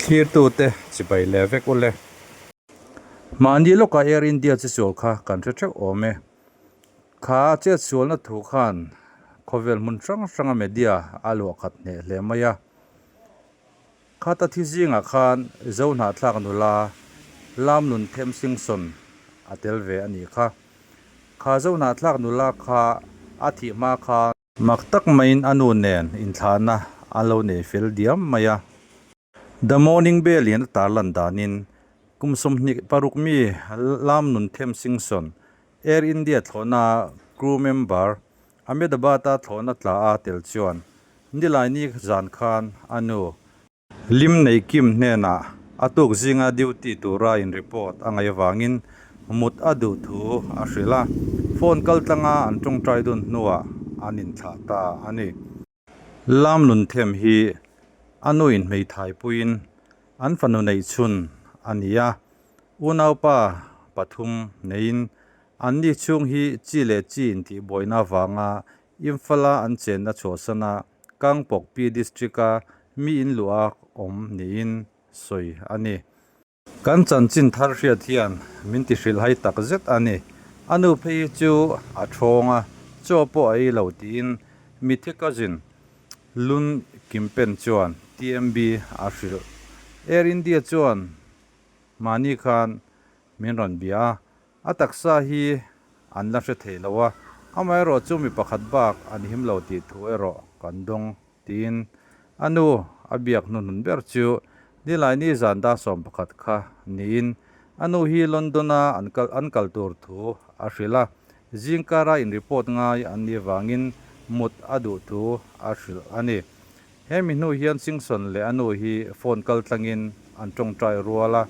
Thlirtute chibai leh vek u le. Mahni lawkah Air India che sual kha kan hre theuh awm e. Kha chet sualna thu khan khawvel hmun hrang hranga media a luah khat hneh hle mai a. Khata thi zingah khan Zohnahthlak nula Lamnun Them Singson a tel ve a nih kha. Kha Zohnahthlak nula kha a thih hma khan. Mak tak maiin a nu nen inthlahna an lo nei fel diam mai a. The Morning Bell in a tarlan danin kum 26 mi Lamnun Them Singson, Air India thlawhna crew member, Ahmedabad-a thlawhna tla a tel chuan Nilaini zan khan a nu, Lim nei Kim hnenah a tuk zinga duty tura in report a ngaih avangin mut a duh thu a hrilh a, phone kaltlanga an tawngtai dun hnuah an inthlah ta a ni. Lam Lunthem hi a nuin hmeithai puiin an fanu neih chhun a ni a, unaupa pathum neiin anni chhung hi chi leh chi intihbuaina avanga Imphal-a an chenna chhuahsana Kangpokpi District-a mi inluah awm niin sawi a ni. Kan chanchin thar hriat hian min ti hrilhhai tak zet a ni. A nu phei hi chu a thawng a, chaw pawh a ei lo tiin mitthi cousin Lun Kimpen chuan TMB a hrilh. Air India chuan mahni khan min rawn bia a, a taksa hi an la hre thei lo a, amaherawh chu mi pakhat bak an him lo tih thu erawh kan dawng. Tiin a nu a biak hnuhnun ber chu Nilaini zan dar 11 kha niin a nu hi London-a an kal an kal tur thu a hrilh a, zingkara in report ngai an nih vangin mut a duh thu a hrilh a ni. He mi hnu hian Singson leh a nu hi phone kal tlangin an tawngtai rual a,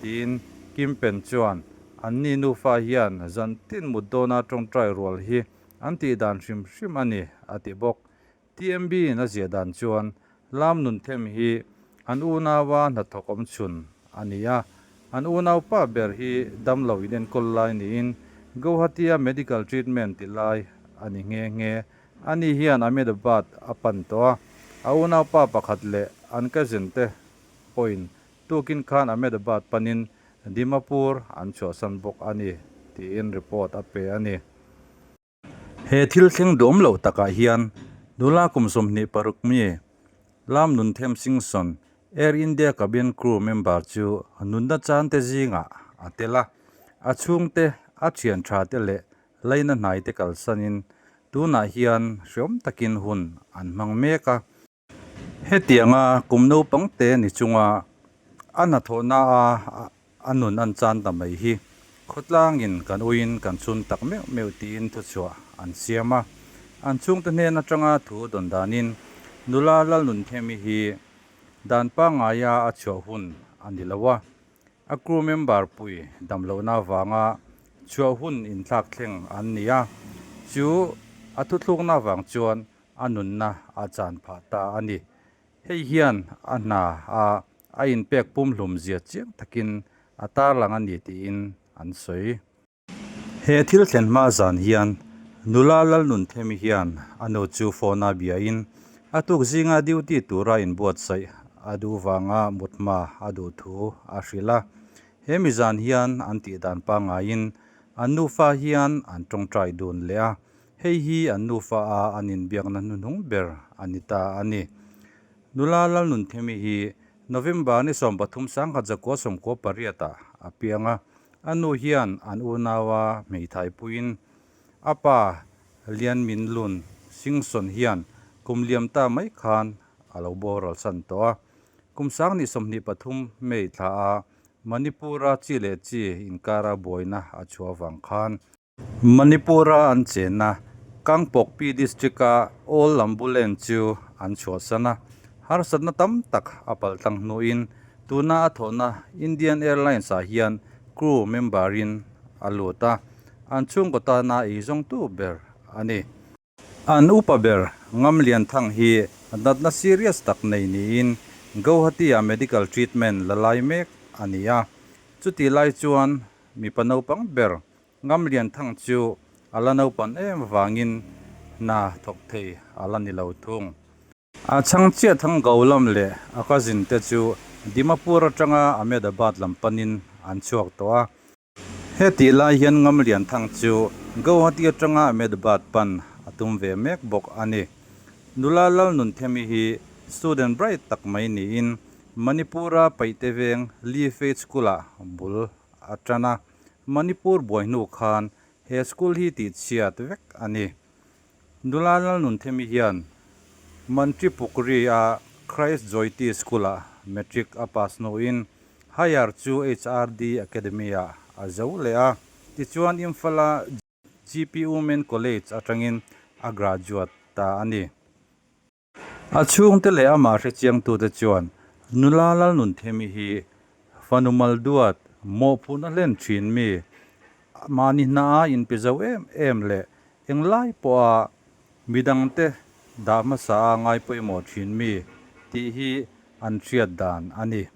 tiin Kim Pen chuan anni nufa hian zan tin mut dawna tawngtai rual hi an tih dan hrim hrim a ni, a ti bawk. TMB in a ziah dan chuan Lam Nunthem hi an unaua hnathawk awm chhun a ni a, an unaupa ber hi damlo in enkawl lai niin Guwahati-a medical treatment ti lai a ni nghe nghe. Ani hian Ahmedabad a pan tawh a, a unaupa pakhat leh an cousin te pawhin tukin khan Ahmedabad panin Dimapur an chhuahsan bawk a ni tiin report a pe a ni. He thil thleng duam loh takah hian nula kum 26 mi Lam Nunthem Singson, Air India cabin crew member chu nunna chante zingah a tel a, a chhungte, a thian tha te leh laina hnai te kalsanin tunah hian hreawm takin hun an hmang mek a. Hetianga kum naupang te ni chunga a hnathawhna a a nun an chan ta mai hi khawtlangin kan uiin kan chhun tak meuh meuh tiin thuchhuah an siam a. An chhungte hnen atanga thu dawn danin nula Lalnunthemi hi dan pangngaia a chhuah hun a ni lo a, a crew member pui damlohna avanga chhuah hun inthlak thleng an ni a, chu a thuthlukna avang chuan a nunna a chan phah ta a ni. Hei hian a hna a a inpek pumhlum zia chiang takin a tarlang a ni tiin an sawi. He thil thlen hma zan hian nula Lalnunthemi hian a nu chu phone a biain a tuk zinga duty tura inbuatsaih a duh vanga mut hma a duh thu a hrilh a. He mi zan hian an tih dan pangaiin an nufa hian an tawngtai dun leh a. Hei hi an nufa a an inbiakna hnuhnung ber a ni ta a ni. Nula Lalnunthemi hi November ni 13 1998 ah a piang a, a nu hian an unaua hmeithai puiin a pa Lian Min Lun Singson hian kum liam ta mai khan a lo boral san tawh a. Kum sang ni 23 May thla a Manipur-a chi leh chi inkara buaina a chhuah vang khan Manipur-a an chenna Kangpokpi District-a Old Ambulance chu an chhuahsan a, harsatna tam tak a paltlang hnuin tuna a thawhna Indian Airlines-ah hian crew member-in a lut a, an chhungkaw tana eizawngtu ber a ni. An upa ber Ngamlian Thang hi natna serious tak nei niin Guwahati-ah medical treatment la lai mek a ni a, chutih lai chuan mipa naupang ber Ngamlian Thang chu a la naupan em vangin hna thawk thei a la ni lo thung. A chhang chiah Thang Go lam leh a cousin te chu Dimapur atanga Ahmedabad lam panin an chhuak tawh a. Hetih lai hian Ngamlianthang chu Guwahati atanga Ahmedabad pan a tum ve mek bawk a ni. Nula Lalnunthemi hi student bright tak mai niin Manipur-a Paihte veng Lee Faith School-ah bul a tan a. Manipur buai hnu khan he school hi tihchhiat vek a ni. Nula Lalnunthemi hian Mantripukri-a Christ Joyti School-ah Matric a pass hnuin Higher chu HRD Academy-ah a zo leh a, tichuan Imphal-a GP Women College atangin a graduate ta a ni. A chhungte leh amah hrechiangtute chuan nula Lalnunthemi hi fanu malduat mawhphurhna hlen thin mi, mahni hnaah inpe zo em em leh englai pawha midangte dah hmasa a ngai pawimawh thin mi tih hi an hriat dan a ni.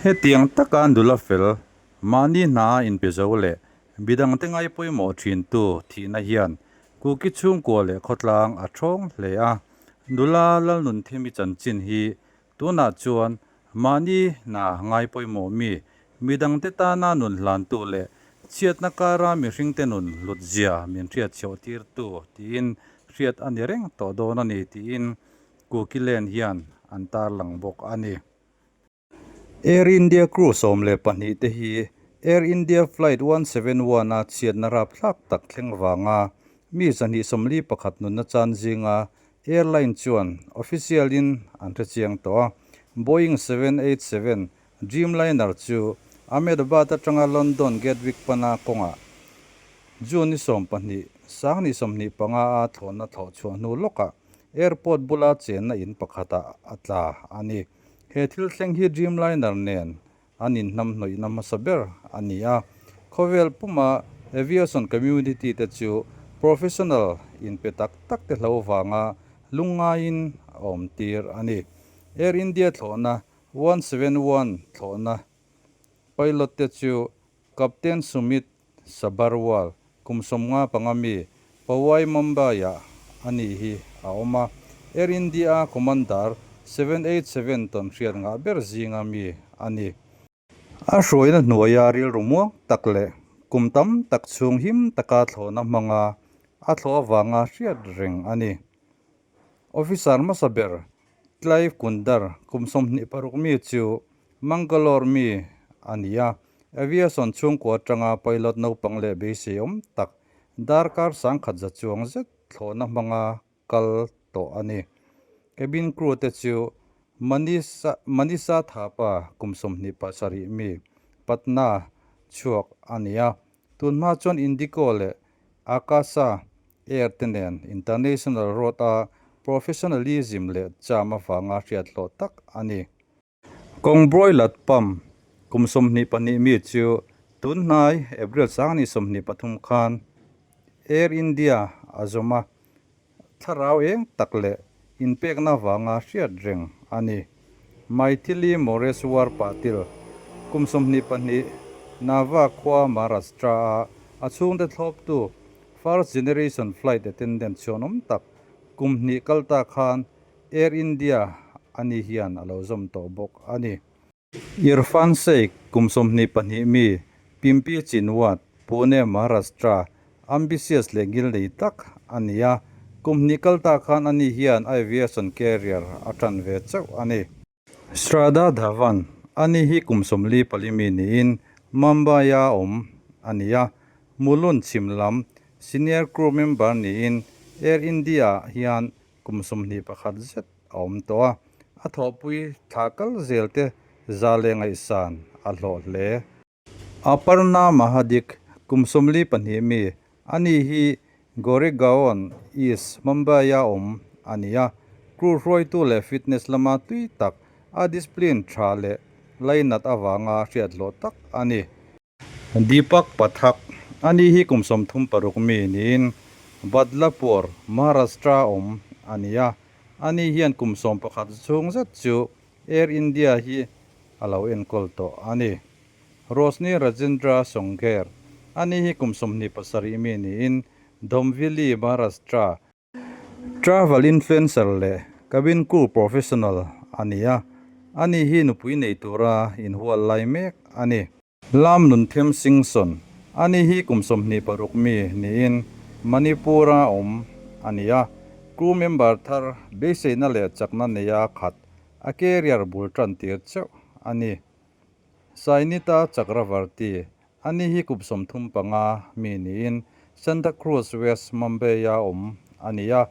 Hetiang taka nula fel, mahni hna inpe zo leh midangte ngai pawimawh thintu thihna hian Kuki chhungkua leh khawtlang a thawng hle a. Nula Lalnunthimi chanchin hi tunah chuan mahni hna ngai pawimawh mi, midangte tana nun hlantu leh chhiatna kara mihringte nun hlutzia min hriat chhiawh tirtu tiin hriat a ni reng tawh dawn a ni tiin Kuki Len hian an tarlang bawk a ni. Air India crew 12 te hi Air India Flight 171 a chhiatna rapthlak tak thleng vanga mi 241 nunna chan zinga airline chuan official in an hrechiang tawh a. Boeing 787 Dreamliner chu Ahmedabad atanga London Gatwick pana kawngah June ni 12, sang ni 25 a thlawhna thlawh chhuah hnu lawkah airport bula chenna in pakhatah a tla a ni. He thil thleng hi Dreamliner nen an inhnamhnawihna hmasa ber a ni a. Khawvel puma aviation community te chu professional inpe tak tak te hlo vanga lungngaiin a awm tir a ni. Air India thlawhna 171 thlawhna pilot te chu Captain Sumit Sabharwal, kum 55 mi, Powai Mumbai-ah a nih hi a awm a. Air India-a Commander 787 tawn hriat ngah ber zinga mi a ni. A hruaina hnuaia rilru muang tak leh kum tam tak chhung him taka thlawhna hmanga a thlawh avanga hriat reng a ni. Officer hmasa ber Clive Kundar, kum 26 mi chu Mangalore mi a ni a. Aviation chhungkua atanga pilot naupang leh beisei awm tak darkar 10,100 chuang zet thlawhna hmanga kal tawh a ni. Cabin crew te chu Manisha Manisha Thapa kum 27 mi Patna chhuak a ni a. Tunhma chuan Indigo leh Akasa Air te nen international road a professionalism leh charm avanga hriat hlawh tak a ni. Kawngbuai Latpam kum 22 mi chu tunhnai April sang ni 23 khan Air India a zawm a, thlarau eng tak leh inpekna vanga hriat reng a ni. Maithili Moreswar Patil kum 22 Nava khua Maharashtra-a a chhungte thlawptu first generation flight attendant chhuanawm tak kum hnih kalta khan Air India a ni hian a lo zawm tawh bawk a ni. Irfan Sheikh, kum 22 mi, Pimpri Chinwad, Pune, Maharashtra, ambitious leh ngilnei tak a ni a, kum hnih kal ta khan a ni hian a aviation career a tan ve chauh a ni. Shraddha Dhawan, a ni hi kum 44 mi niin Mumbai-a awm a ni a, Mulund chhim lam senior crew member niin Air India-ah hian kum 21 zet a awm tawh a, a thawhpui thla kal zel te za leh ngaihsan a hlawh hle. Aparna Mahadik, kum 42 mi, ani hi Goregaon East, Mumbai-a awm a ni a, crew hruaitu leh fitness lama tui tak, a discipline tha leh lainat avanga hriat hlawh tak a ni. Deepak Pathak, ani hi kum 36 mi niin Badlapur, Maharashtra awm a ni a. Ani hian kum 11 chhung zet chu Air India hi a lo enkawl tawh a ni. Roshni Rajendra Songher, ani hi kum 27 mi niin Dombivli, Maharashtra, Travel influencer leh cabin crew professional a ni a. Ani hi nupui nei tura inhual lai mek a ni. Lam Nunthem Singson, Ani hi kum 26 mi niin Manipur-a awm a ni a, crew member thar beiseina leh chakna neia khat a career bul tan tir chauh a ni. Sainita Chakravarti, Ani hi kum 35 mi niin Santa Cruz West Mumbai-a awm a ni a,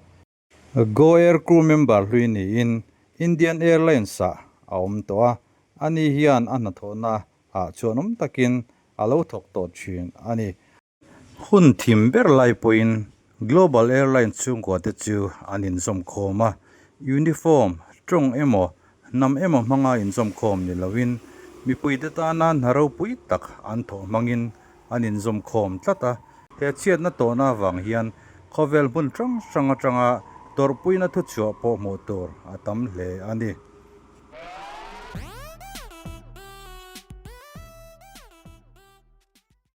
Go Air crew member hlui niin Indian Airlines-ah a awm tawh a, ani hian a hnathawhna ah chuan awm takin a lo thawk tawh thin a ni. Hun thim ber lai pawhin Global Airlines chhungkua te chu an inzawm khawm a, uniform, tawng emaw, hnam emaw hmanga inzawm khawm ni loin mipuite tana hna ropui tak an thawh hmangin an inzawm khawm tlat a. He chhiatna tawhna avang hian khawvel hmun hrang hrang atanga tawrhpuina thuchhuah pawh hmuh tur a tam hle a ni.